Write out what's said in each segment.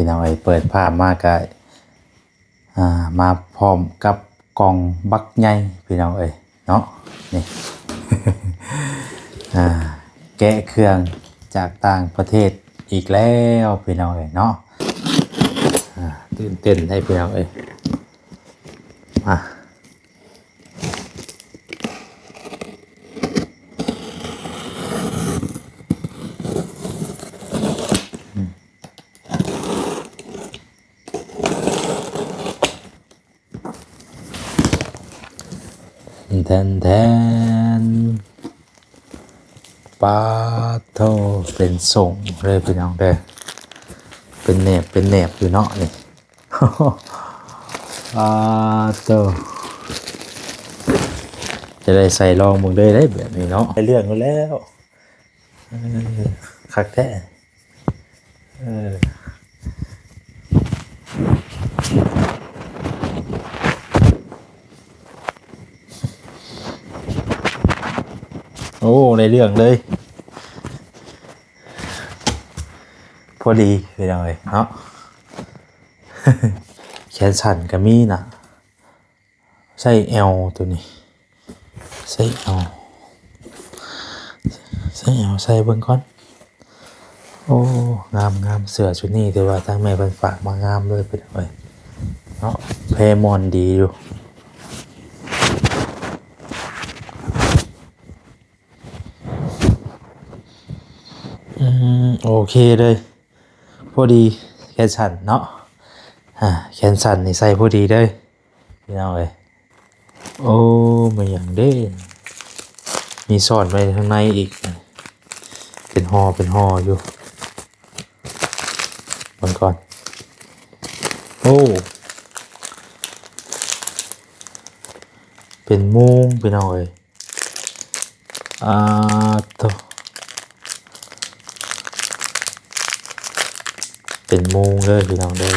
ພີ່ນ້ອງເອີຍ ເປີດພາບມາກະ ອ່າ ມາພ້ອມກັບກ່ອງບັກໃຫຍ່ພີ່ນ້ອງເອີຍເນາະ ນີ້ ອ່າ ແກະເຄື່ອງຈາກຕ່າງປະເທດອີກແລ້ວພີ່ນ້ອງເອີຍເນາະ ອ່າ ຕື່ນເຕັ້ນໄດ໋ພີ່ນ້ອງເອີຍ ອ່າ ແທນໆ ປາດໂທ້ ເປັນສົ້ງເລີຍພີ່ນ້ອງເດີ ເປັນແໜບ ເປັນແໜບຢູ່ເນາະນີ້ ອາໂທ້ ຈະໄດ້ໃສ່ລອງເບິ່ງເລີຍໄດ໋ແບບນີ້ເນາະ ໄດ້ເລື່ອງຢູ່ແລ້ວ ເອີ ຄັກແທ້ ເອີ ໂອ້ ໄດ້ເລື່ອງເລີຍ ພໍດີພີ່ນ້ອງເອີຍເນາະ ແຂນສັ້ນກະມີນະ ໃສ່ແອວໂຕນີ້ ໃສ່ແອວ ໃສ່ແອວ ໃສ່ເບິ່ງກ່ອນ ໂອ້ ງາມໆ ເສື້ອຊຸດນີ້ຖືວ່າທາງແມ່ເພິ່ນຝາກມາງາມເລີຍພີ່ນ້ອງເອີຍເນາະ ແພມ່ອນດີຢູ່ ອືມ ໂອເຄເລີຍ ພໍດີແຂນສັ້ນເນາະ ອາ ແຂນສັ້ນນີ້ໃສ່ພໍດີເລີຍ ພີ່ນ້ອງເອີຍ ໂອ້ ແມ່ນຫຍັງເດ້ ມີຊ້ອນໄວ້ທາງໃນອີກ ເປັນຫໍ່ເປັນຫໍ່ຢູ່ ເບິ່ງກ່ອນ ໂອ້ ເປັນໂມງ ພີ່ນ້ອງເອີຍ ອາໂທ້ ເປັນໂມງເດີພີ່ນ້ອງເດີ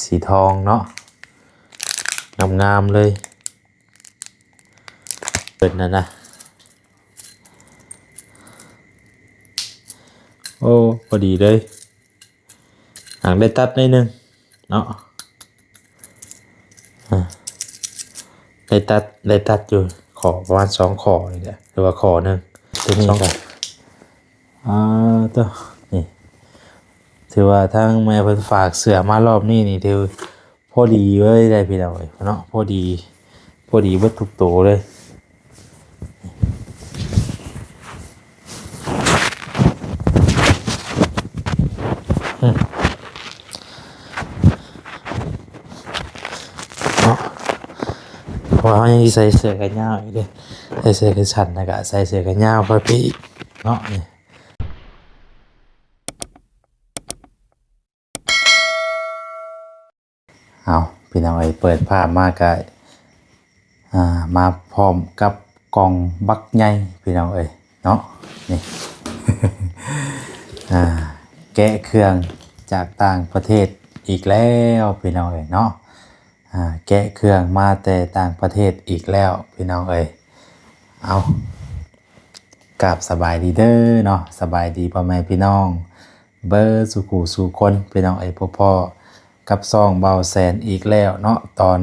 ສີທອງເນາະ ງາມໆ ເລີຍ ເພິ່ນນັ້ນນະ ໂອ້ ພໍດີເລີຍ ຫາກໄດ້ຕັດໜ້ອຍໜຶ່ງເນາະ ອາ ໄດ້ຕັດ ໄດ້ຕັດຢູ່ ຂໍ້ປະມານສອງຂໍ້ນີ້ແຫຼະ ຫຼືວ່າຂໍ້ໜຶ່ງ ຕົວນີ້ກໍ ອາ ໂທ້ ນີ້ ຖືວ່າທາງແມ່ເພິ່ນຝາກເສື້ອມາລອບນີ້ນີ້ ຖື ພໍດີເລີຍໄດ໋ພີ່ນ້ອງເອີຍເນາະ ພໍດີ ພໍດີເບິດທຸກໂຕເລີຍ ເນາະ ເພາະວ່າເຮົາຍັງຊິໃສ່ເສື້ອແຂນຍາວອີກເດ້ ໃສ່ເສື້ອແຂນສັ້ນ ແລ້ວກະໃສ່ເສື້ອແຂນຍາວເຂົ້າໄປອີກເນາະ ນີ້. ເອົາ ພີ່ນ້ອງເອີຍ ເປີດພາບມາກະ ອ່າ ມາພ້ອມກັບກ່ອງບັກໃຫຍ່ ພີ່ນ້ອງເອີຍເນາະ ນີ້ ອ່າ ແກະເຄື່ອງຈາກຕ່າງປະເທດອີກແລ້ວ ພີ່ນ້ອງເອີຍເນາະ ອ່າ ແກະເຄື່ອງມາແຕ່ຕ່າງປະເທດອີກແລ້ວ ພີ່ນ້ອງເອີຍ ເອົາ ກາບສະບາຍດີເດີເນາະ ສະບາຍດີພໍ່ແມ່ພີ່ນ້ອງ ເບິດສູ່ຄູ່ສູ່ຄົນ ພີ່ນ້ອງເອີຍ ພົບພໍ້ກັບຊ່ອງບ່າວແສນອີກແລ້ວເນາະ ຕອນ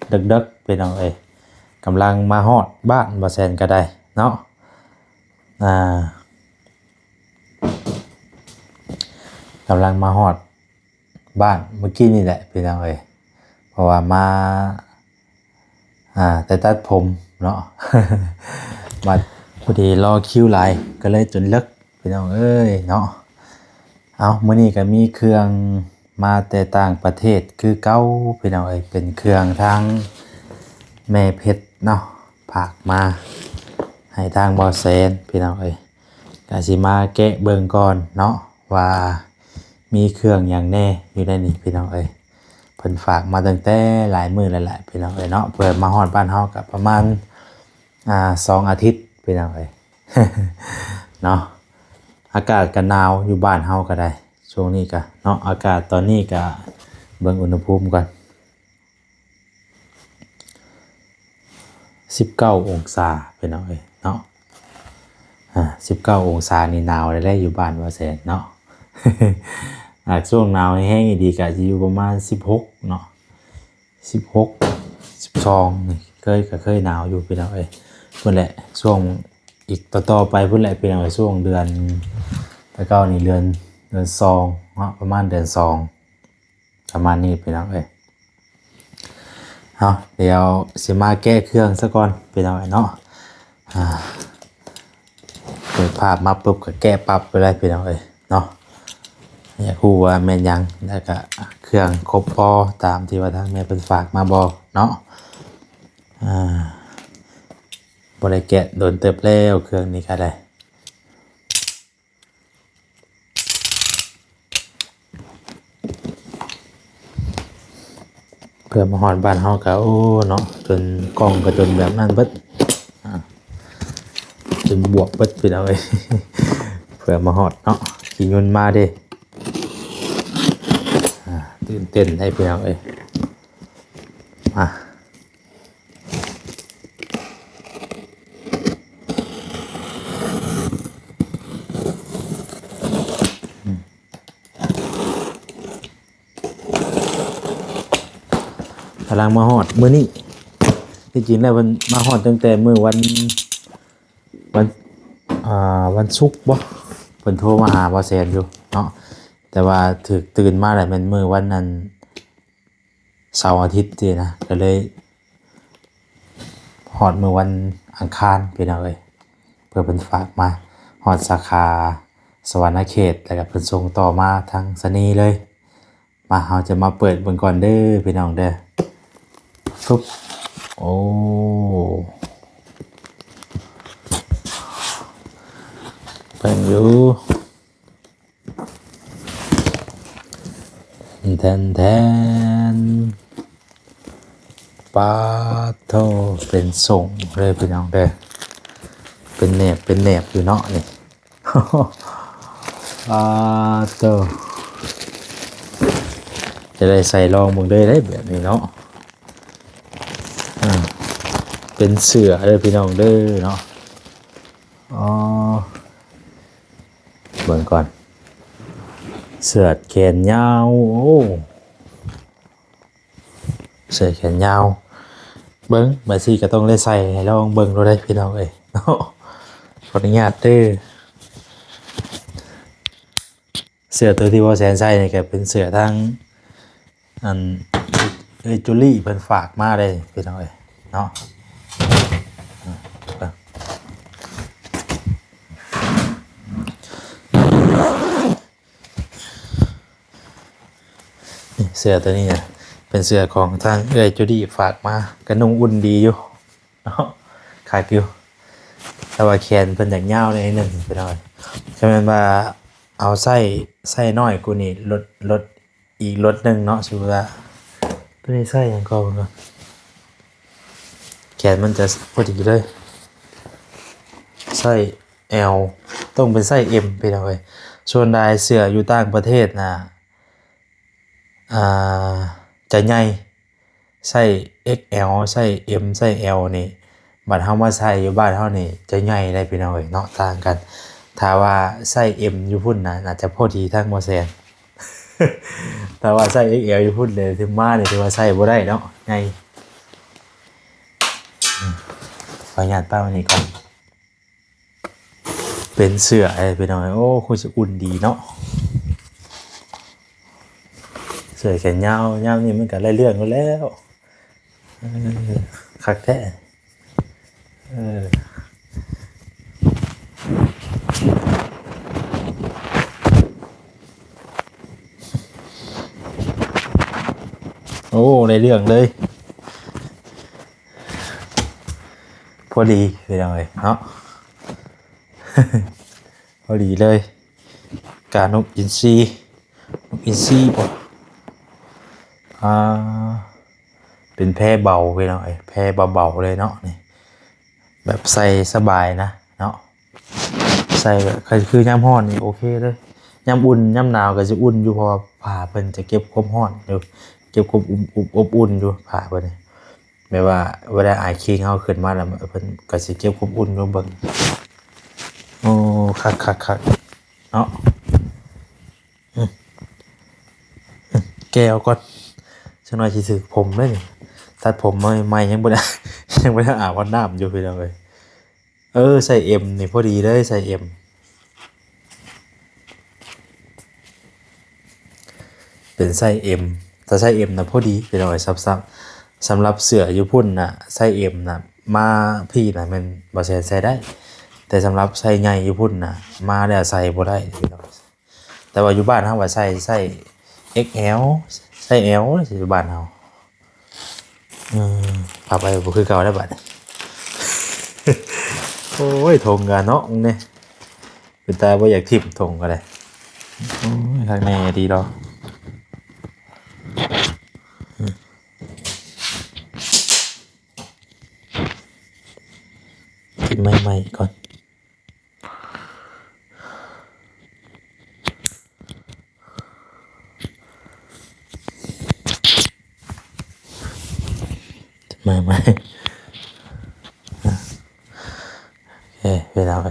ເດິກໆ ພີ່ນ້ອງເອີຍ ກຳລັງມາຮອດບ້ານບ່າວແສນກໍໄດ້ເນາະ ອ່າ ກຳລັງມາຮອດບ້ານມື້ກີ້ນີ້ແຫຼະ ພີ່ນ້ອງເອີຍ ເພາະວ່າມາ ອ່າ ໄດ້ຕັດຜົມເນາະ ບັດພໍດີລໍຄິວຫຼາຍ ກໍເລີຍຈົນເລິກ ພີ່ນ້ອງເອີຍເນາະ ເອົາ ມື້ນີ້ກໍມີເຄື່ອງມາແຕ່ຕ່າງປະເທດຄືເກົ່າ ພີ່ນ້ອງເອີຍ ເປັນເຄື່ອງທາງແມ່ເພັດເນາະ ຝາກມາໃຫ້ທາງບ່າວແສນ ພີ່ນ້ອງເອີຍ ກະຊິມາແກະເບິ່ງກ່ອນເນາະ ວ່າມີເຄື່ອງຫຍັງແດ່ຢູ່ໃນນີ້ ພີ່ນ້ອງເອີຍ ເພິ່ນຝາກມາຕັ້ງແຕ່ຫຼາຍມື້ແລ້ວແຫຼະ ພີ່ນ້ອງເອີຍເນາະ ເພື່ອມາຮອດບ້ານເຮົາກະປະມານ ອ່າ ສອງອາທິດ ພີ່ນ້ອງເອີຍເນາະ ອາກາດກະໜາວຢູ່ບ້ານເຮົາກໍໄດ້ ຊ່ວງນີ້ກະເນາະ ອາກາດຕອນນີ້ກະ ເບິ່ງອຸນຫະພູມກ່ອນ ສິບເກົ້າອົງສາ ພີ່ນ້ອງເອີຍເນາະ ອ ອາ ສິບເກົ້າອົງສານີ້ໜາວແລ້ວ ຢູ່ບ້ານບໍ່ແສນເນາະ. ອາ ຊ່ວງໜາວແຮງໆ ອີ່ດີກະຊິຢູ່ປະມານສິບຫົກເນາະ ສິບຫົກ ສິບສອງນີ້ ເຄີຍ ກະເຄີຍໜາວຢູ່ພີ່ນ້ອງເອີຍ. ພຸ້ນແຫຼະ ຊ່ວງອີກຕໍ່ໆ ໄປພຸ້ນແຫຼະພີ່ນ້ອງເອີຍ ຊ່ວງເດືອນ ແຕ່ເກົ່ານີ້ເດືອນ ເດືອນສອງເນາະ ປະມານເດືອນສອງ ປະມານນີ້ພີ່ນ້ອງເອີຍ. ເອົາ ດຽວຊິມາແກະເຄື່ອງຊະກ່ອນພີ່ນ້ອງເອີຍເນາະ. ອາ ເປີດພາບມາປຶບກະແກະປັບໄປເລີຍພີ່ນ້ອງເອີຍເນາະ. ຢາກຮູ້ວ່າແມ່ນຫຍັງ ແລ້ວກະເຄື່ອງຄົບພໍຕາມທີ່ວ່າທາງແມ່ເພິ່ນຝາກມາບໍ່ເນາະ. ອາ ບໍ່ໄດ້ແກະດົນເຕີບແລ້ວ ເຄື່ອງນີ້ກະໄດ້. ເພື່ອມາຮອດບ້ານເຮົາກະ ໂອ້ ເນາະ ຈົນ ກ້ອງກະຈົນແບບນັ້ນເບິດ ອາ ຈົນບວບເບິດພີ່ນ້ອງເອີຍ. ເພື່ອມາຮອດເນາະ ຂີ່ຍົນມາເດ້ ອາ ຕື່ນເຕັ້ນໄດ໋ພີ່ນ້ອງເອີຍ. ມາ ກຳລັງມາຮອດມື້ນີ້. ທີ່ຈິງແລ້ວເພິ່ນມາຮອດຕັ້ງແຕ່ມື້ວັນ ວັນ ອ່າ ວັນສຸກບໍ ເພິ່ນໂທມາຫາບໍ່ແສນຢູ່ເນາະ. ແຕ່ວ່າຖືກຕື່ນມາແລ້ວແມ່ນມື້ວັນ ອັນ ເສົາອາທິດຊີ້ນະ ກະເລີຍຮອດມື້ວັນອັງຄານພີ່ນ້ອງເອີຍ. ເພື່ອເພິ່ນຝາກມາຮອດສາຂາສະຫວັນນະເຂດ ແລ້ວກະເພິ່ນສົ່ງຕໍ່ມາທາງຊະນີເລີຍ. ມາ ເຮົາຈະມາເປີດເບິ່ງກ່ອນເດີພີ່ນ້ອງເດີ. ຟຶບ ໂອ້ ເບິ່ງຢູ່ ແທນໆ ປາໂທ້ ເປັນສົ້ງເລີຍພີ່ນ້ອງເດີ ເປັນແໜບ ເປັນແໜບຢູ່ເນາະນີ້. ປາໂທ້ ຈະໄດ້ໃສ່ລອງເບິ່ງເດີ ແບບນີ້ເນາະ. ອາ ເປັນເສື້ອເດີພີ່ນ້ອງເດີເນາະ. ອໍ ເບິ່ງກ່ອນ ເສື້ອແຂນຍາວ ໂອ້ ເສື້ອແຂນຍາວ ເບິ່ງ ບາດນີ້ກະຕ້ອງໄດ້ໃສ່ໃຫ້ລອງເບິ່ງໂລດເດ້ພີ່ນ້ອງເອີຍເນາະ. ຂໍອະນຸຍາດເດີ ເສື້ອໂຕທີ່ບໍ່ແສນໃສ່ນີ້ກະເປັນເສື້ອທາງ ອັນ ເອື້ອຍຈູລີ້ເພິ່ນຝາກມາເດ້ພີ່ນ້ອງເອີຍເນາະ. ນີ້ ເສື້ອໂຕນີ້ນະ ເປັນເສື້ອຂອງທາງເອື້ອຍຈູລີ້ຝາກມາ ກະນຸ່ງອຸ່ນດີຢູ່ເນາະ ຄັກຢູ່. ແຕ່ວ່າແຂນເພິ່ນຢາກຍາວໜ້ອຍໜຶ່ງພີ່ນ້ອງ ຄັນແມ່ນວ່າເອົາໄຊ ໄຊນ້ອຍກວ່ານີ້ ລົດ ລົດ ອີກລົດໜຶ່ງເນາະ. ສົມມຸດວ່າໂຕນີ້ໄຊຫຍັງກໍເບິ່ງກ່ອນ ແຂນມັນຈະພໍດີເລີຍ ໄຊ L ຕ້ອງເປັນໄຊ M ພີ່ນ້ອງເອີຍ. ສ່ວນຫຼາຍເສື້ອຢູ່ຕ່າງປະເທດນະ ອ່າ ຈະໃຫຍ່ ໄຊ XL ໄຊ M ໄຊ L ນີ້ ບັດເຮົາມາໃສ່ຢູ່ບ້ານເຮົານີ້ຈະໃຫຍ່ໄດ໋ພີ່ນ້ອງເອີຍເນາະ ຕ່າງກັນ. ຖ້າວ່າໄຊ M ຢູ່ພຸ້ນນະ ໜ້າຈະພໍດີທາງບໍ່ແສນ ຖ້າວ່າໄຊ XL ຢູ່ພຸ້ນເດ ຖືມານີ້ຖືວ່າໃສ່ບໍ່ໄດ້ເນາະ ໃຫຍ່. ອືມ ຂໍອະນຸຍາດປະໄວ້ນີ້ກ່ອນ. ເປັນເສື້ອເດ້ພີ່ນ້ອງເອີຍ ໂອ້ ຄືຊິອຸ່ນດີເນາະ ເສື້ອແຂນຍາວ ຍາມນີ້ມັນກະໄດ້ເລື່ອງແລ້ວ ເອີ ຄັກແທ້ ເອີ ໂອ້ ໄດ້ເລື່ອງເລີຍ. ພໍດີພີ່ນ້ອງເອີຍເນາະ ພໍດີເລີຍ ການົກອິນຊີ ນົກອິນຊີບໍ ອ່າ ເປັນແພເບົາພີ່ນ້ອງເອີຍ ແພເບົາໆ ເລີຍເນາະນີ້ ແບບໃສ່ສະບາຍນະເນາະ. ໃສ່ແບບ ຄືຍາມຮ້ອນນີ້ໂອເຄເລີຍ ຍາມອຸ່ນຍາມໜາວກະຊິອຸ່ນຢູ່ ເພາະວ່າຜ້າເພິ່ນຈະເກັບຄວາມຮ້ອນຢູ່ ເກັບຄວາມອຸ່ນ ອົບອຸ່ນຢູ່ຜ້າເພິ່ນນີ້ ແບບວ່າເວລາອາຍຄີງເຮົາຂຶ້ນມາແລ້ວ ເພິ່ນກະຊິເກັບຄວາມອຸ່ນຢູ່. ເບິ່ງ ໂອ້ ຄັກໆໆ ເນາະ. ອືມ ອືມ ແກະເອົາກ່ອນ ຈັກໜ້ອຍຊິຖືກຜົມເດ້ນີ້. ຕັດຜົມໃໝ່ໆ ຍັງບໍ່ໄດ້ ຍັງບໍ່ໄດ້ອາບນ້ຳຢູ່ ພີ່ນ້ອງເອີຍ. ເອີ ໃສ່ເອັມນີ້ພໍດີເລີຍ ໃສ່ເອັມ ເປັນໄຊເອັມ. ຖ້າໄຊເອັມນະພໍດີ ພີ່ນ້ອງເອີຍ. ສຳ ສຳ ສຳລັບເສື້ອຢູ່ພຸ້ນນະ ໄຊເອັມນະ ມາພີ້ນະແມ່ນບໍ່ແຊນໃສ່ໄດ້, ແຕ່ສຳລັບໄຊໃຫຍ່ຢູ່ພຸ້ນນະ ມາແລ້ວໃສ່ບໍ່ໄດ້ ພີ່ນ້ອງ. ແຕ່ວ່າຢູ່ບ້ານເຮົາວ່າໃສ່ ໃສ່ເອັກແອລ ໃສ່ແອລ ຢູ່ບ້ານເຮົາ. ເອີ ພັບໄວ້ບໍ່ຄືເກົ່າແລ້ວບາດນີ້. ໂອ້ຍ ຖົງກະເນາະ ນີ້ ເປັນຕາບໍ່ຢາກຖິ້ມຖົງກໍໄດ້. ໂອ້ຍ ຄັກແນ່ດີດອກ. ກິນໃໝ່ໆກ່ອນ. ມາ ມາ ໂອເຄ ເວລາໄປ.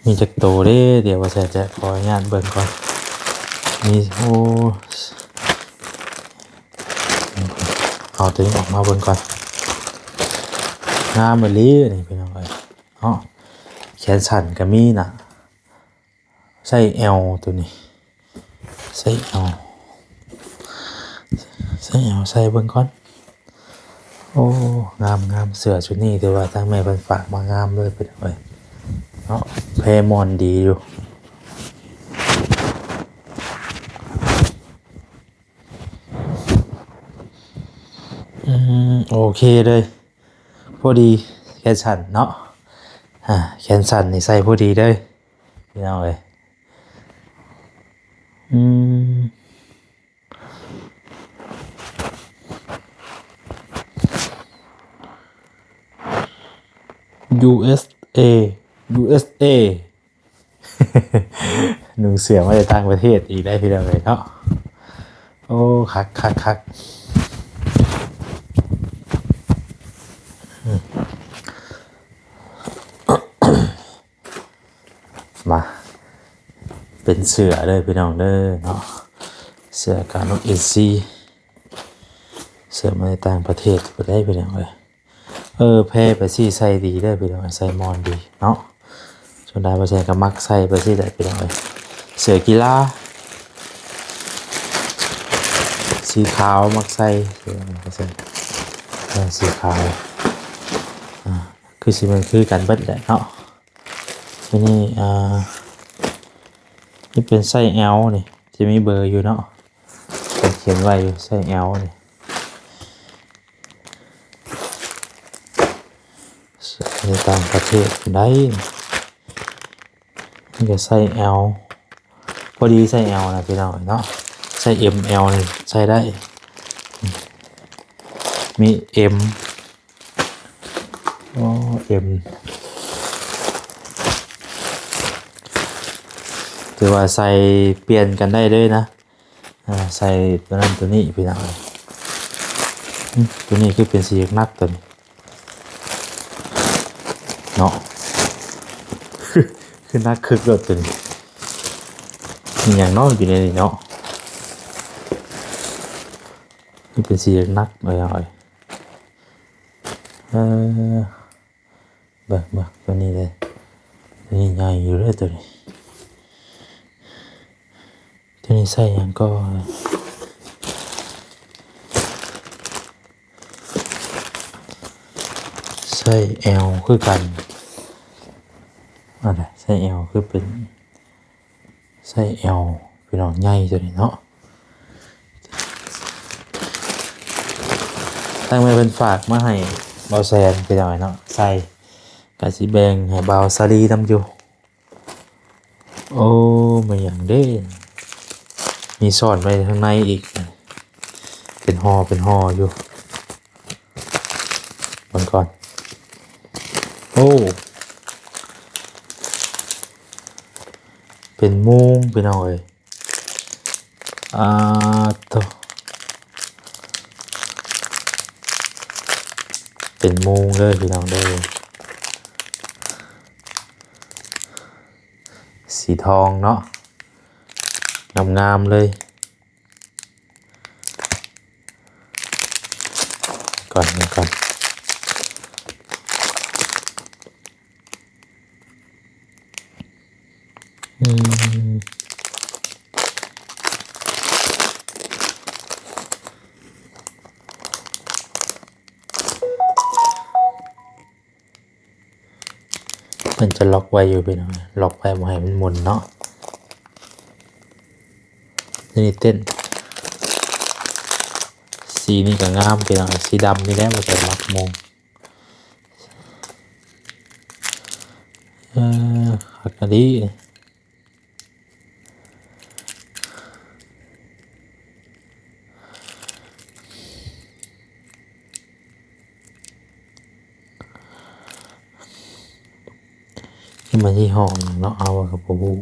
ມີຈັກໂຕເດ້? ດຽວວ່າແຊນຈະຂໍອະນຸຍາດເບິ່ງກ່ອນ. ມີ ໂອ້ ເອົາໂຕນີ້ອອກມາເບິ່ງກ່ອນ. ງາມອີ່ຫຼີນີ້ພີ່ນ້ອງເອີຍເນາະ. ແຂນສັ້ນກໍມີນະ. ໃສ່ແອວໂຕນີ້ ໃສ່ແອວ ໃສ່ແອວ ໃສ່ເບິ່ງກ່ອນ. ໂອ້ ງາມໆ ເສື້ອຊຸດນີ້ຖືວ່າທາງແມ່ເພິ່ນຝາກມາງາມເລີຍ ພີ່ນ້ອງເອີຍເນາະ. ແພມ່ອນດີຢູ່. ອືມ ໂອເຄເລີຍ ພໍດີ ແຂນສັ້ນເນາະ. ອາ ແຂນສັ້ນນີ້ໃສ່ພໍດີເລີຍ ພີ່ນ້ອງເອີຍ. ອືມ ຢູເອສເອ ຢູເອສເອ ນຸ່ງເສື້ອມາຈາກຕ່າງປະເທດອີກໄດ້ ພີ່ນ້ອງເອີຍເນາະ. ໂອ້ ຄັກໆໆ ອືມ ມາ ເປັນເສື້ອເດີພີ່ນ້ອງເດີເນາະ. ເສື້ອການອກເອຊີ ເສື້ອມາຈາກຕ່າງປະເທດພຸ້ນໃດ໋ ພີ່ນ້ອງເອີຍ. ເອີ ແພໄປຊີ້ໃສ່ດີເດີພີ່ນ້ອງ ໃສ່ມ່ອນດີເນາະ. ສ່ວນຫຼາຍບໍ່ແຊນກໍມັກໃສ່ໄປຊີ້ແຫຼະ ພີ່ນ້ອງເອີຍ. ເສື້ອກິລາ ສີຂາວມັກໃສ່ ເສື້ອ ເອີ ສີຂາວ ອາ ຄືຊິແມ່ນຄືກັນເບິດແຫຼະເນາະ. ໂຕນີ້ ອາ ນີ້ເປັນໄຊແອວນີ້ ຈະມີເບີຢູ່ເນາະ ເພິ່ນຂຽນໄວ້ຢູ່ ໄຊແອວນີ້ ໃນຕ່າງປະເທດພຸ້ນໃດ໋. ນີ້ກໍໄຊແອວ ພໍດີໄຊແອວນະພີ່ນ້ອງເນາະ. ໄຊເອັມ ແອວນີ້ໃສ່ໄດ້ ມີເອັມ ໂອ້ ເອັມ ຖືວ່າໃສ່ປ່ຽນກັນໄດ້ເລີຍນະ. ອາ ໃສ່ໂຕນັ້ນໂຕນີ້ພີ່ນ້ອງ. ອືມ ໂຕນີ້ຄືເປັນສີໜັກໆ ໂຕນີ້ເນາະ ຄືໜັກຄຶກໂລດໂຕນີ້. ມີຫຍັງເນາະຢູ່ໃນນີ້ເນາະ ຄືເປັນສີໜັກໆ ເອີຍ. ເອີ ເບິ່ງ ເບິ່ງ ໂຕນີ້ເດ້ ໂຕນີ້ໃຫຍ່ຢູ່ເດ້ ໂຕນີ້ ໂຕນີ້ໃສ່ຫຍັງກໍ ໃສ່ແອວຄືກັນ ອັນໃດໃສ່ແອວຄືເປັນ ໃສ່ແອວ ພີ່ນ້ອງ ໃຫຍ່ໂຕນີ້ເນາະ. ທາງແມ່ເພິ່ນຝາກມາໃຫ້ບ່າວແຊນ ພີ່ນ້ອງເນາະ ໃສ່ ກະຊິແບ່ງໃຫ້ບ່າວສາລີນຳຢູ່. ໂອ້ ແມ່ນຫຍັງເດ້ ມີຊ້ອນໄວ້ທາງໃນອີກ ເປັນຫໍ່ເປັນຫໍ່ຢູ່. ເບິ່ງກ່ອນ ໂອ້ ເປັນໂມງ ພີ່ນ້ອງເອີຍ. ອາ ໂທ້ ໂອ້ ປັນໂມງເດີພີ່ນ້ອງເດີ ສີທອງເນາະ ງາມໆເລີຍ. ກ່ອນ ກ່ອນ ອືມ ເພິ່ນຈະລັອກໄວ້ຢູ່ພີ່ນ້ອງ ລັອກໄວ້ບໍ່ໃຫ້ມັນໝູນເນາະ. ນີ້ເຕັ້ນ ສີນີ້ກໍງາມພີ່ນ້ອງ ສີດຳນີ້ແຫຼະວ່າຈະມັກໂມງ. ເອີ ຄັກອີ່ຫຼີ. ນີ້ມັນຍີ່ຫໍ້ຫຍັງເນາະ ເຮົາກໍບໍ່ຮູ້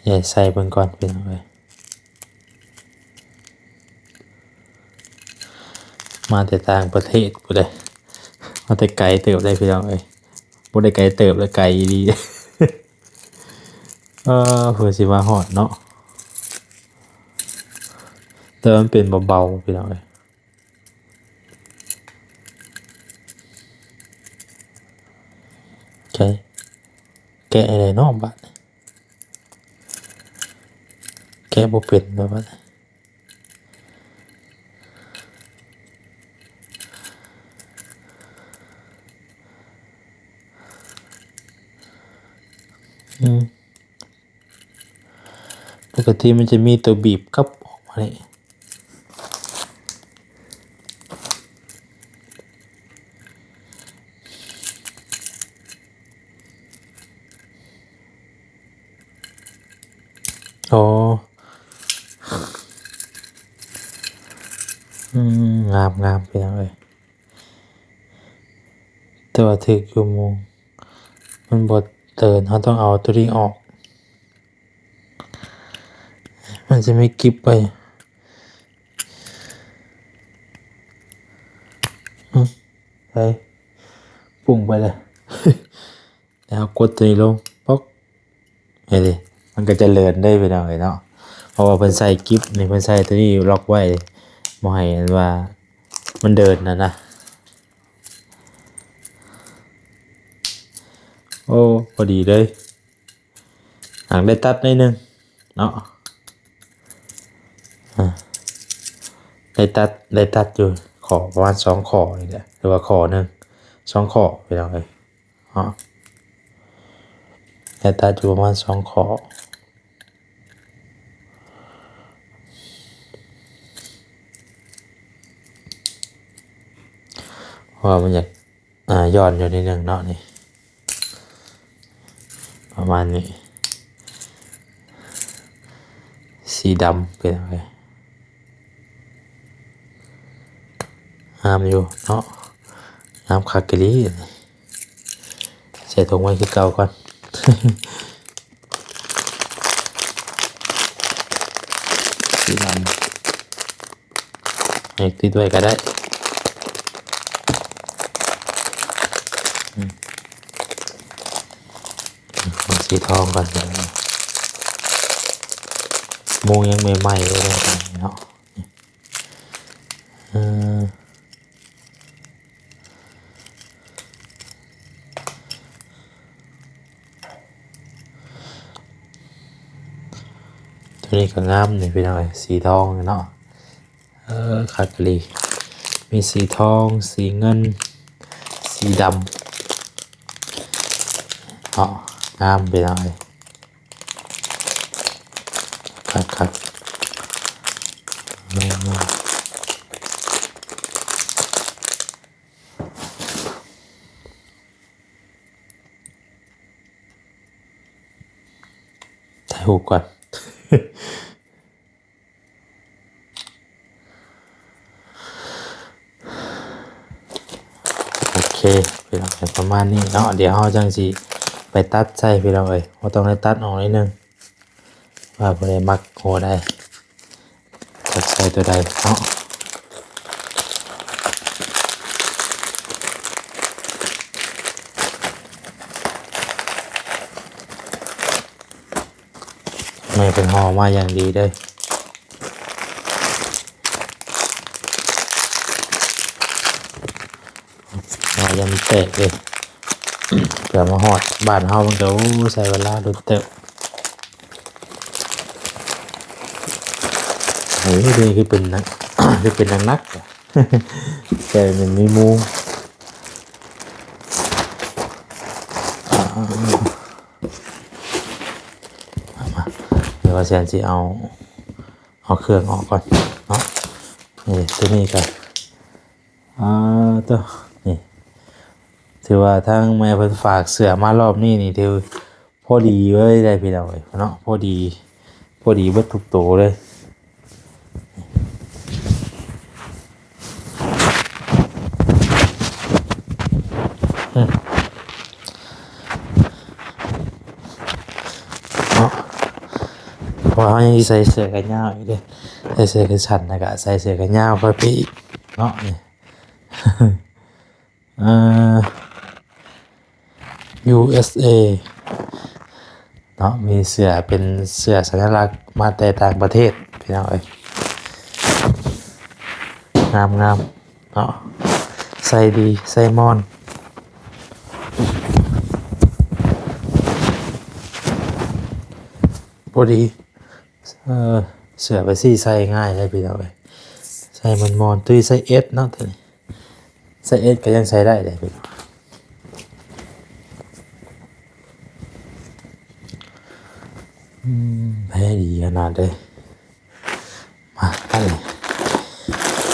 ແຫຍ່ໃສ່ເບິ່ງກ່ອນພີ່ນ້ອງເອີຍ. ມາແຕ່ຕ່າງປະເທດພຸ້ນເດ້ ມາແຕ່ໄກເຕີບເດ້ພີ່ນ້ອງເອີຍ ບໍ່ໄດ້ໄກເຕີບເດ້ ໄກອີ່ຫຼີເດ້. ເອີ ເພື່ອຊິມາຮອດເນາະ ແຕ່ວ່າມັນເປັນເບົາໆ ພີ່ນ້ອງເອີຍ. ແກະ ແກະໃຫ້ໄດ້ເນາະບາດນີ້ ແກະບໍ່ເປັນແລ້ວບາດນີ້. ອືມ ປົກກະຕິມັນຈະມີຕົວບີບກັບອອກມານີ້. ອໍ ອືມ ງາມໆ ພີ່ນ້ອງເອີຍ ແຕ່ວ່າຖືກຢູ່ໂມງ ມັນບໍ່ເຕີນ ເຮົາຕ້ອງເອົາໂຕນີ້ອອກ ມັນຈະມີກິບໄວ້ ອືມ ໄປ ປຸ້ງໄປເລີຍ ແລ້ວເຮົາກົດໂຕນີ້ລົງ ປັອກ ເຫັນເດ ມັນກໍຈະເລີນເດ້ພີ່ນ້ອງເອີຍເນາະ ເພາະວ່າເພິ່ນໃສ່ກິບນີ້ ເພິ່ນໃສ່ໂຕນີ້ລັອກໄວ້ ບໍ່ໃຫ້ອັນວ່າມັນເດີນຫັ້ນນະ. ໂອ້ ພໍດີເລີຍ ຫາກໄດ້ຕັດໜ້ອຍໜຶ່ງເນາະ ອາ ໄດ້ຕັດ ໄດ້ຕັດຢູ່ຂໍ້ປະມານສອງຂໍ້ນີ້ແຫຼະ ຫຼືວ່າຂໍ້ໜຶ່ງ ສອງຂໍ້ ພີ່ນ້ອງເອີຍ. ເນາະ ແລ້ວຕັດຢູ່ປະມານສອງຂໍ້ ເພາະວ່າມັນຢາກ ອ່າ ຢ່ອນຢູ່ນິດໜຶ່ງເນາະ ນີ້ ປະມານນີ້ ສີດຳ ເປັນຫຍັງເລີຍ ງາມຢູ່ເນາະ ງາມຄັກອີ່ຫຼີ ໃສ່ຖົງໄວ້ຄືເກົ່າກ່ອນ ສີດຳ ໃຫ້ຕິດໄວ້ກໍໄດ້ ອືມ ເອົາສີທອງກ່ອນ ໂມງຍັງໃໝ່ໆ ເລີຍເນາະ ເອີ ໂຕນີ້ກໍງາມນີ້ພີ່ນ້ອງເອີຍ ສີທອງເນາະ ເອີ ຄັກອີ່ຫຼີ ມີສີທອງ ສີເງິນ ສີດຳເນາະ ງາມພີ່ນ້ອງເອີຍ ຄັກໆ ເອີ ຖ່າຍຮູບກ່ອນ ໂອເຄ ພີ່ນ້ອງເອີຍ ປະມານນີ້ເນາະ ດຽວເຮົາຈັ່ງຊິໄປຕັດໃສ່ ພີ່ນ້ອງເອີຍ ເຮົາຕ້ອງໄດ້ຕັດອອກໜ້ອຍໜຶ່ງ ວ່າຜູ້ໃດມັກຫົວໃດ ຈັກໃສ່ຕົວໃດເນາະ. ໃຫ້ເພິ່ນຫໍ່ມາຢ່າງດີເດີ ຫໍ່ຢ່າງແຕກເດ້ ເພື່ອມາຮອດບ້ານເຮົາມັນກໍ ໂອ້ ໃຊ້ເວລາດົນເຕີບ. ໂອ້ຍ ນີ້ຄືເປັນໜັກ ຄືເປັນໜັກໆ ແຕ່ມັນມີໝູ່ ດຽວວ່າແຊນຊິເອົາ ເອົາເຄື່ອງອອກກ່ອນເນາະ. ນີ້ ຕົວນີ້ກໍ ອ່າ ໂຕ ນີ້ ຖືວ່າທາງແມ່ເພິ່ນຝາກເສື້ອມາລອບນີ້ນີ້ ຖືພໍດີເລີຍໄດ໋ພີ່ນ້ອງເອີຍເນາະ ພໍດີ ພໍດີເບິດທຸກໂຕເລີຍ. ອືມ ເນາະ ເພາະວ່າເຮົາຍັງຊິໃສ່ເສື້ອແຂນຍາວອີກເດ້ ໃສ່ເສື້ອແຂນສັ້ນ ແລ້ວກະໃສ່ເສື້ອແຂນຍາວໄປອີກເນາະ ນີ້ ເອີ ຢູເອສເອ ເນາະ ມີເສື້ອເປັນເສື້ອສັນຍາລັກມາແຕ່ຕ່າງປະເທດ ພີ່ນ້ອງເອີຍ ງາມໆ ເນາະ ໃສ່ດີ ໃສ່ມ່ອນ ພໍດີ ເອີ ເສື້ອໄປຊີ້ໃສ່ງ່າຍເລີຍ ພີ່ນ້ອງເອີຍ ໃສ່ມ່ອນໆ. ໂຕນີ້ໃສ່ເອັສເນາະ ໂຕນີ້ໃສ່ເອັສກໍຍັງໃສ່ໄດ້ເດ້ ພີ່ນ້ອງ. ອືມ ແພດີຂະໜາດເລີຍ ມາ ອັນນີ້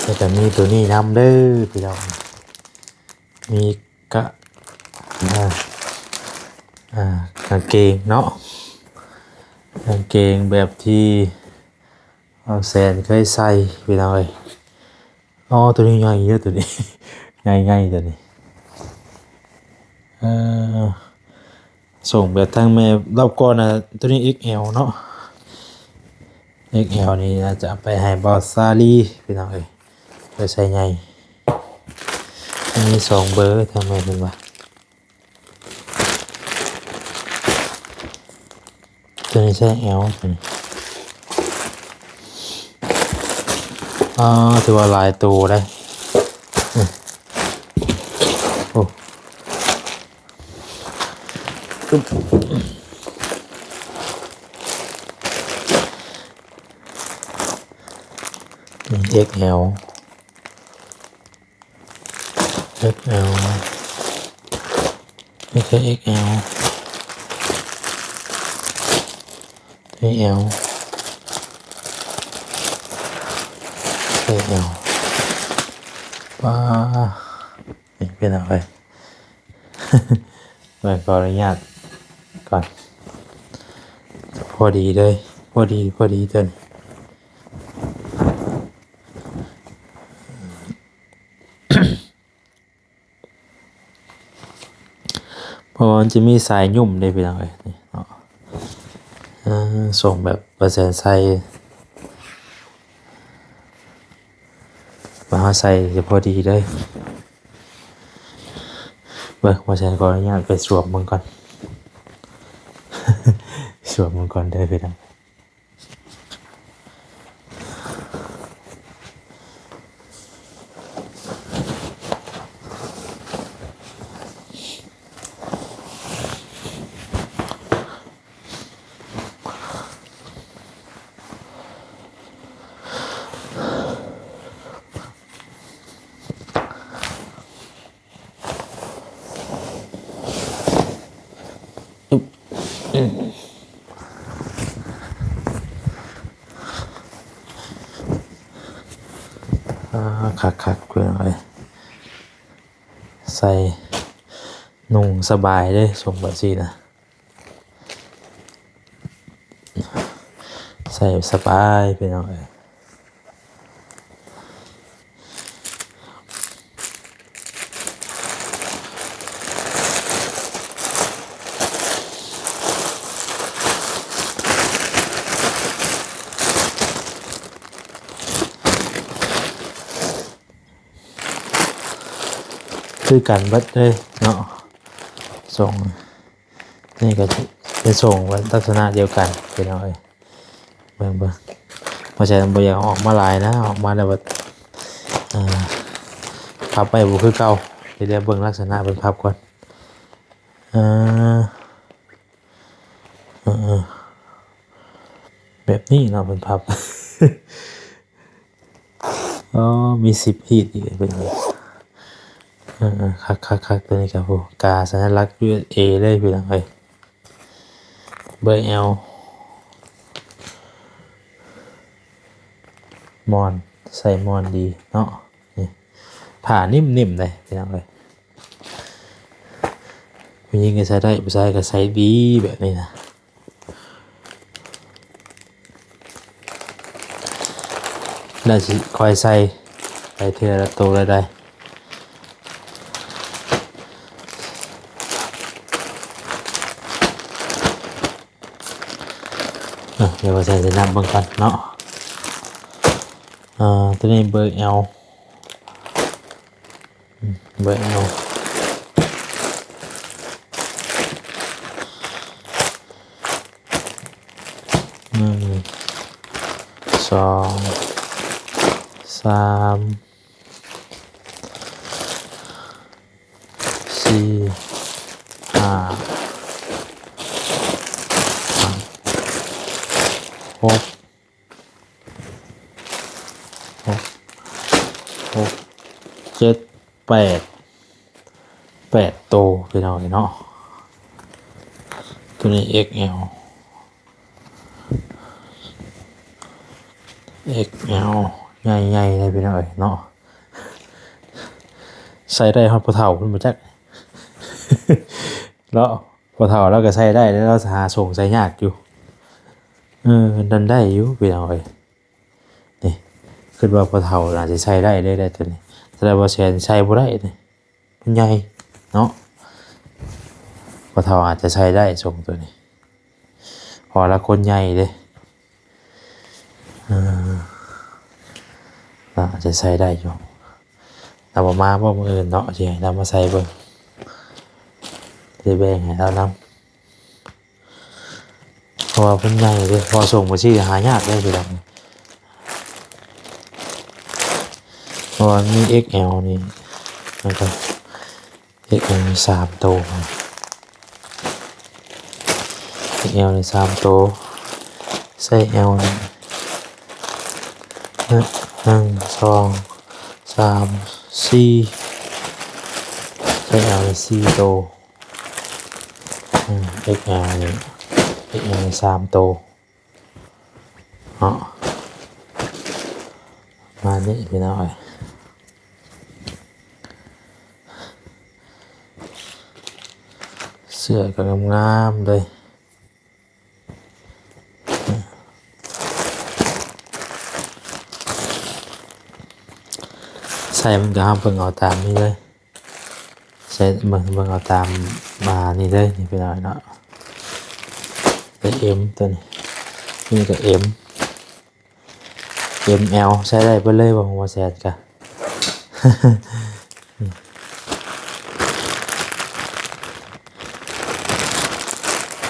ແລ້ວກໍມີໂຕນີ້ນຳເດີ ພີ່ນ້ອງ ມີກະ ອ່າ ອ່າ ກາງເກງເນາະ ກາງເກງແບບທີ່ ບ່າວແສນເຄີຍໃສ່ ພີ່ນ້ອງເອີຍ. ອໍ ໂຕນີ້ໃຫຍ່ເດີ ໂຕນີ້ ໃຫຍ່ໆ ໂຕນີ້ ເອີ ສົ່ງແບບທາງແມ່ລອບກ່ອນນະ ໂຕນີ້ເອັກແອລເນາະ ເອັກແອລນີ້ໜ້າຈະເອົາໄປໃຫ້ບ່າວສາລີ ພີ່ນ້ອງເອີຍ ໄປໃສ່ໃຫຍ່ ມີສອງເບີ ທາງແມ່ເພິ່ນວ່າ. ໂຕນີ້ໃສ່ແອລ ໂຕນີ້ ອ່າ ຖືວ່າຫຼາຍໂຕເດ້ ໂອ້ ເອັກແອລ ເອັກແອລ ນີ້ຄືເອັກແອລ ເອັກແອລ ເອັກແອລ ປ້າ ນີ້ເປັນຫຍັງເອີຍ ເບິ່ງ ຂໍອະນຸຍາດກ່ອນ ພໍດີເລີຍ ພໍດີ ພໍດີຕົວນີ້. ເພາະວ່າມັນຈະມີສາຍຫຍຸ້ມເດ້ ພີ່ນ້ອງເອີຍ ນີ້ເນາະ ເອີ ສົ່ງແບບບໍ່ແຊນໃສ່ ວ່າເຮົາໃສ່ຈະພໍດີເລີຍ ເບິ່ງ ບໍ່ແຊນຂໍອະນຸຍາດໄປສວມເບິ່ງກ່ອນ ສວມເບິ່ງກ່ອນເດີ ພີ່ນ້ອງ. ອືມ ອາ ຄັກໆ ພີ່ນ້ອງເອີຍ ໃສ່ນຸ່ງສະບາຍເດ້ ຊົງແບບຊີ້ນະ. ໃສ່ສະບາຍພີ່ນ້ອງເອີຍ. ຄືກັນເບິດເລີຍເນາະ ຊົງ ນີ້ກໍຈະຊົງໄວ້ລັກສະນະດຽວກັນພີ່ນ້ອງເອີຍ. ເບິ່ງ ເບິ່ງ ບໍ່ໃຊ່ ບໍ່ຢາກເອົາອອກມາຫຼາຍນະ ເອົາອອກມາແລ້ວບັດ ອ່າ ພັບໄວ້ບໍ່ຄືເກົ່າ. ດຽວເບິ່ງລັກສະນະເພິ່ນພັບກ່ອນ. ເອີ ເອີ ເອີ ແບບນີ້ເນາະ ເພິ່ນພັບ. ອໍ ມີສິບຮີດອີກເປັນ ເອີ ເອີ ຄັກໆໆ ຕົວນີ້ກໍ ໂອ້ ກາສັນຍະລັກ ຢູເອັສເອ ເລີຍພີ່ນ້ອງເອີຍ. ເບີແອວ ມ່ອນ ໃສ່ມ່ອນດີເນາະ. ນີ້ ຜ້ານິ້ມໆ ເດ້ພີ່ນ້ອງເອີຍ. ຜູ້ຍິງກໍໃສ່ໄດ້ ຜູ້ຊາຍກໍໃສ່ດີແບບນີ້ນະ. ແລ້ວຊິຄ່ອຍໃສ່ໄປເທື່ອລະໂຕເລີຍໄດ໋. ເອີ ດຽວວ່າໃສ່ ຊິນັບເບິ່ງກ່ອນເນາະ. ເອີ ຕົວນີ້ເບີແອວ ອືມ ເບິ່ງເອົາ ໜຶ່ງ ສອງ ສາມ ສີ່ ຫ້າ ຫົກ ຫົກ ຫົກ ເຈັດ ແປດ ແປດໂຕພີ່ນ້ອງເອີຍເນາະ. ຕົວນີ້ ເອັກແອວ ເອັກແອວ ໃຫຍ່ໆ ເລີຍພີ່ນ້ອງເອີຍເນາະ. ໃສ່ໄດ້ຮອດຜູ້ເຖົ້າພຸ້ນບໍ່ຈັກເນາະ. ຜູ້ເຖົ້າລາວກໍໃສ່ໄດ້ ແລ້ວລາວຫາສົ່ງໃສ່ຍາກຢູ່. ເອີ ນັ້ນໄດ້ຢູ່ພີ່ນ້ອງເອີຍ. ນີ້ ຄິດວ່າພໍ່ເຖົ້າໜ້າຊິໃສ່ໄດ້ເລີຍແຫຼະໂຕນີ້. ແຕ່ວ່າແສນໃສ່ບໍ່ໄດ້ນີ້ ມັນໃຫຍ່ເນາະ. ພໍ່ເຖົ້າອາດຈະໃສ່ໄດ້ຊົງໂຕນີ້ ເພາະວ່າລາວຄົນໃຫຍ່ເດ້. ເອີ ລາວອາດຈະໃສ່ໄດ້ຢູ່. ລາວບໍ່ມາບໍ່ ມື້ອື່ນເນາະ ຊິໃຫ້ລາວມາໃສ່ເບິ່ງ ຊິແບ່ງໃຫ້ລາວນຳ. ເພາະວ່າເພິ່ນໃຫຍ່ເດ້ ພໍສົ່ງໄປຊີ້ຫາຍາກເດ້ ພີ່ນ້ອງ. ເພາະວ່າມີ ເອັກແອວ ນີ້ ແລ້ວກໍ ເອັກແອວ ນີ້ສາມໂຕ ເອັກແອວ ນີ້ສາມໂຕ ໄຊ ແອວ ນີ້ ໜຶ່ງ ສອງ ສາມ ສີ່ ໄຊ ແອວ ນີ້ສີ່ໂຕ. ອືມ ເອັກແອວ ນີ້ ເອັກແອວ ນີ້ສາມໂຕເນາະ. ປະມານນີ້ພີ່ນ້ອງເອີຍ ເສື້ອກໍງາມໆ ເລີຍ. ໃສ່ມັນກໍເຮົາເບິ່ງເອົາຕາມນີ້ເລີຍ ໃສ່ເບິ່ງ ເບິ່ງເອົາຕາມມານີ້ເລີຍ ນີ້ພີ່ນ້ອງເນາະ. ເອັມ ໂຕນີ້ ນີ້ກໍ ເອັມ ເອັມ ແອວ ໃສ່ໄດ້ເບິດເລີຍບໍ່ ຫົວແສນກະ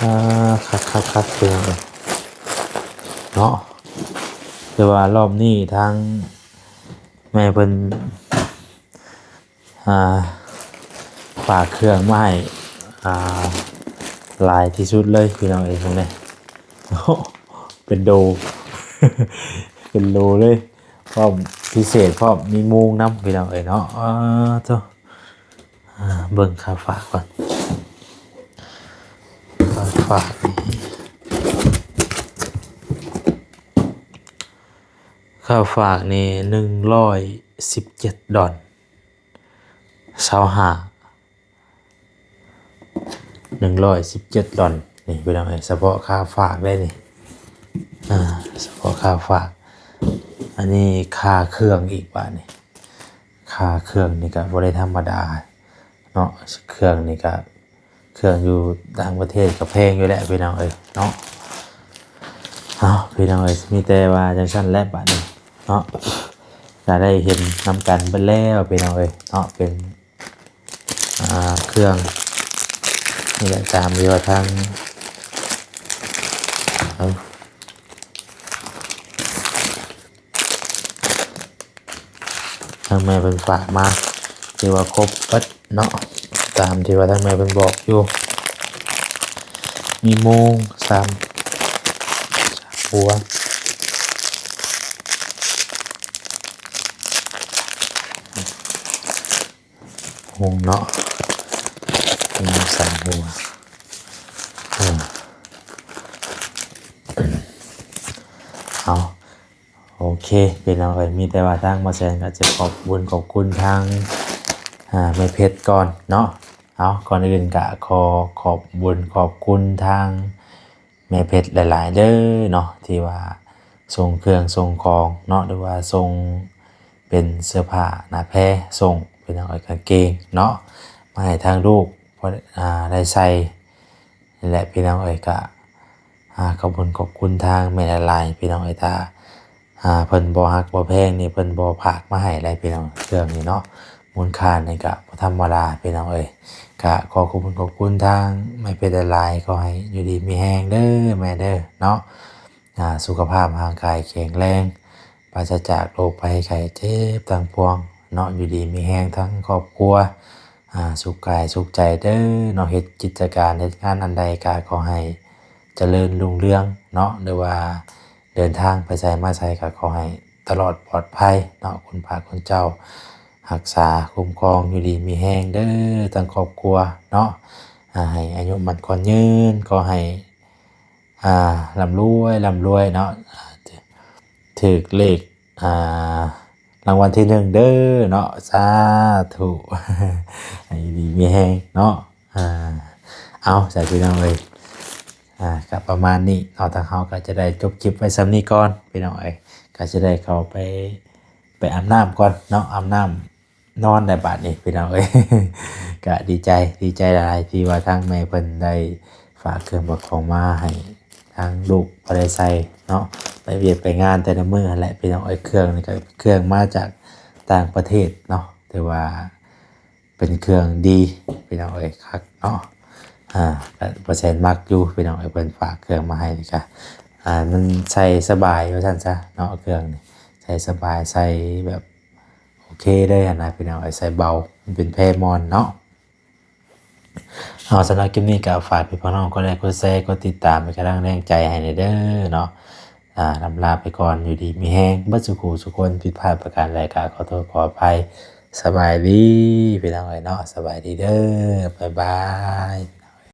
ອ່າ ຄັກໆໆ ພີ່ນ້ອງເອີຍເນາະ. ແຕ່ວ່າລອບນີ້ທາງແມ່ເພິ່ນ ອ່າ ຝາກເຄື່ອງມາໃຫ້ ອ່າ ຫຼາຍທີ່ສຸດເລີຍພີ່ນ້ອງເອີຍ ເບິ່ງແດ່ ເປັນໂດ ເປັນໂດເລີຍ ພ້ອມ ພິເສດພ້ອມ ມີໂມງນຳພີ່ນ້ອງເອີຍເນາະ. ອ່າ ໂທ້ ອ່າ ເບິ່ງຄ່າຝາກກ່ອນ ຄ່າຝາກນີ້ ຄ່າຝາກນີ້ ໜຶ່ງຮ້ອຍສິບເຈັດດອນ ຊາວຫ້າ ໜຶ່ງຮ້ອຍສິບເຈັດດອນ ນີ້ພີ່ນ້ອງເອີຍ ສະເພາະຄ່າຝາກເດ້ນີ້ ອ່າ ສະເພາະຄ່າຝາກ. ອັນນີ້ຄ່າເຄື່ອງອີກບາດນີ້ ຄ່າເຄື່ອງນີ້ກະບໍ່ໄດ້ທຳມະດາເນາະ ເຄື່ອງນີ້ກະ ເຄື່ອງຢູ່ຕ່າງປະເທດກໍແພງຢູ່ແຫຼະພີ່ນ້ອງເອີຍເນາະ. ເອົາ ພີ່ນ້ອງເອີຍ ມີແຕ່ວ່າຈັ່ງຊັ້ນແຫຼະບາດນີ້ເນາະ ກໍໄດ້ເຫັນນຳກັນເບິດແລ້ວພີ່ນ້ອງເອີຍເນາະ. ເປັນ ອ່າ ເຄື່ອງນີ້ແຫຼະ ຕາມທີ່ວ່າທາງ ເອີ ແມ່ເພິ່ນຝາກມາ ຖືວ່າຄົບເບິດເນາະ ຕາມທີ່ວ່າທາງແມ່ເພິ່ນບອກຢູ່. ມີໂມງ ສາມ ຫົວ ໂມງເນາະ ມີສາມຫົວ. ເອີ ເອົາ ໂອເຄ ພີ່ນ້ອງເອີຍ ມີແຕ່ວ່າທາງໝໍແສນກໍຈະຂອບບຸນຂອບຄຸນທາງ ອ່າ ແມ່ເພັດກ່ອນເນາະ. ເອົາ ກ່ອນອື່ນກໍຂໍຂອບບຸນຂອບຄຸນທາງແມ່ເພັດຫຼາຍໆເດີເນາະ ທີ່ວ່າສົ່ງເຄື່ອງສົ່ງຂອງເນາະ ຫຼືວ່າສົ່ງເປັນເສື້ອຜ້າໜ້າແພ ສົ່ງ ພີ່ນ້ອງເອີຍ ກາງເກງເນາະ ມາໃຫ້ທາງລູກ ພໍ ອ່າ ໄດ້ໃສ່ ນີ້ແຫຼະ ພີ່ນ້ອງເອີຍ ກະ ອ່າ ຂອບຄຸນຂອບຄຸນທາງແມ່ຫຼາຍໆ ພີ່ນ້ອງເອີຍ ຖ້າ ອ່າ ເພິ່ນບໍ່ຮັກບໍ່ແພງນີ້ ເພິ່ນບໍ່ຝາກມາໃຫ້ໄດ໋ ພີ່ນ້ອງ. ເຄື່ອງນີ້ເນາະ ມູນຄ່ານີ້ກະບໍ່ທຳມະດາ ພີ່ນ້ອງເອີຍ. ກະຂໍຂອບຄຸນຂອບຄຸນທາງແມ່ເພັດຫຼາຍໆ ຂໍໃຫ້ຢູ່ດີມີແຮງເດີແມ່ເດີເນາະ. ອ່າ ສຸຂະພາບຮ່າງກາຍແຂງແຮງ ປາສະຈາກໂລກໄພໄຂ້ເຈັບທັງປວງເນາະ ຢູ່ດີມີແຮງທັງຄອບຄົວ ອ່າ ສຸກກາຍສຸກໃຈເດີເນາະ. ເຮັດກິດຈະການເຮັດງານອັນໃດກໍຂໍໃຫ້ຈະເລີນຮຸ່ງເຮືອງເນາະ ຫຼືວ່າເດີນທາງໄປໃສມາໃສກໍຂໍໃຫ້ຕະຫຼອດປອດໄພເນາະ. ຄຸນພະຄຸນເຈົ້າຮັກສາຄຸ້ມຄອງ ຢູ່ດີມີແຮງເດີທັງຄອບຄົວເນາະ. ອ່າ ໃຫ້ອາຍຸໝັ້ນຂວັນຍືນ ຂໍໃຫ້ ອ່າ ລ່ຳລວຍ ລ່ຳລວຍເນາະ ອ່າ ຖືກເລກ ອ່າ ລາງວັນທີໜຶ່ງເດີເນາະ ສາທຸ ໃຫ້ຢູ່ດີມີແຮງເນາະ. ອ່າ ເອົາ ສາທຸ ພີ່ນ້ອງເອີຍ ອ່າ ກໍປະມານນີ້ເນາະ ທາງເຮົາກໍຈະໄດ້ຈົບຄລິບໄວ້ສ່ຳນີ້ກ່ອນ ພີ່ນ້ອງເອີຍ ກໍຈະໄດ້ເຂົ້າໄປ ໄປອາບນ້ຳກ່ອນເນາະ ອາບນ້ຳ ນອນໄດ້ບາດນີ້ ພີ່ນ້ອງເອີຍ ກະດີໃຈ ດີໃຈຫຼາຍທີ່ວ່າທາງແມ່ເພິ່ນໄດ້ຝາກເຄື່ອງຝາກຂອງມາໃຫ້ທາງລູກພໍໄດ້ໃສ່ເນາະ ໄປວຽກໄປງານແຕ່ລະມື້ຫັ້ນແຫຼະ ພີ່ນ້ອງເອີຍ. ເຄື່ອງນີ້ກໍເຄື່ອງມາຈາກຕ່າງປະເທດເນາະ ຖືວ່າເປັນເຄື່ອງດີ ພີ່ນ້ອງເອີຍ ຄັກເນາະ. ອ່າ ກໍບໍ່ແຊນມັກຢູ່ ພີ່ນ້ອງເອີຍ ເພິ່ນຝາກເຄື່ອງມາໃຫ້ນີ້ກະ ອ່າ ມັນໃສ່ສະບາຍວ່າຊັ້ນຊະເນາະ ເຄື່ອງນີ້ໃສ່ສະບາຍ ໃສ່ແບບ ໂອເຄເລີຍຫັ້ນນະ ພີ່ນ້ອງເອີຍ ໃສ່ເບົາ ມັນເປັນແພໝອນເນາະ. ເອົາ ສຳລັບຄລິບນີ້ກໍຝາກພີ່ນ້ອງກົດໄລກົດແຊ ກົດຕິດຕາມເປັນກຳລັງແຮງໃຈໃຫ້ແດ່ເດີເນາະ. ອ່າ ລຳລາໄປກ່ອນ ຢູ່ດີມີແຮງເບິດສູ່ຄູ່ສູ່ຄົນ ຜິດພາດປະການໃດກໍຂໍໂທດຂໍອະໄພ. ສະບາຍດີພີ່ນ້ອງເອີຍເນາະ ສະບາຍດີເດີ ບາຍບາຍ.